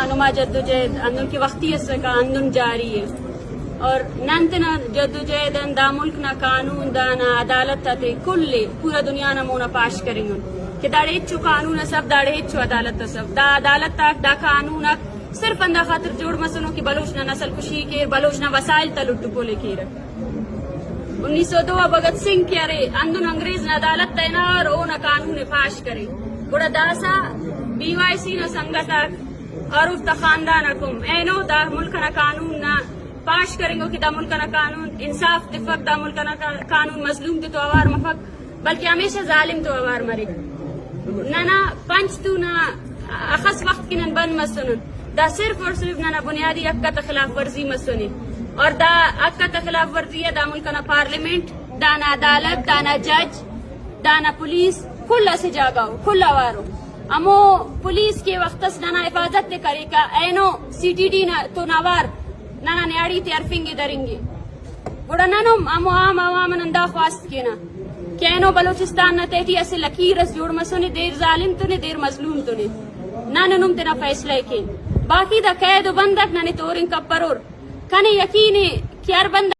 نما جدوجہد ہندن کہ وختی اسکا ہندن جاری اے۔ اور نن تینا جدوجہد آن دا ملک نا قانون، دانا عدالت آتے کل اے پورا دنیا نا مونا پاش کرینگن کہ داڑے ہچو قانون اس اف، داڑے ہچو عدالت اس اف۔ دا عدالت آک، دا قانون آک صرف ہندا خاطر جوڑ مسنو کہ بلوچ نا نسل کشی کیر، بلوچ نا وسائل تا لٹ و پول ءِ کیرہ۔ انیس سو دو آ بھگت سنگھ کہ ارے ہندن انگریز نا عدالت تینا اور اونا قانون ءِ پاش کرے، گڑا داسا بی وائی سی نا سنگت آک اور اوفتا خاندان آک ہم اینو دا ملک ئنا قانون نا پاش کرینگو کہ دا ملک ئنا قانون انصاف تفک، دا ملک ئنا قا-، قانون مظلوم تے تو اوار مفک، بلکہ ہمیشہ ظالم تو اوار مریک۔ ننا پنچ تو نا اخس وخت کہ نن بند مسنن، دا صرف اور صرف ننا بنیادی حق آتا خلاف ورزی مسنے، اور دا حق آتا خلاف ورزی ءِ دا ملک ئنا پارلیمنٹ، دانا عدالت، دانا جج، دانا پولیس کل اسہ جاگہ ءُ، کل اوارو۔ ہمو پولیس کہ وخت اس ننا حفاظت ءِ کریکہ، اینو سی ٹی ڈی نا تو نوار ننا نیاڑی تے ہرفنگے درنگے۔ گڑا نن ہم ہمو عام عوام آن ہندا خواست کینہ کہ اینو بلوچستان نا تہٹی اسہ لکیر اس جوڑ مسنے، دیر ظالم تنے، دیر مظلوم تنے۔ نن نم تینا فیصلہ ءِ کین۔ باقی دا قید و بند اٹ ننے تورنگ کپرور۔ کنے یقین ءِ کہ ہر بندغ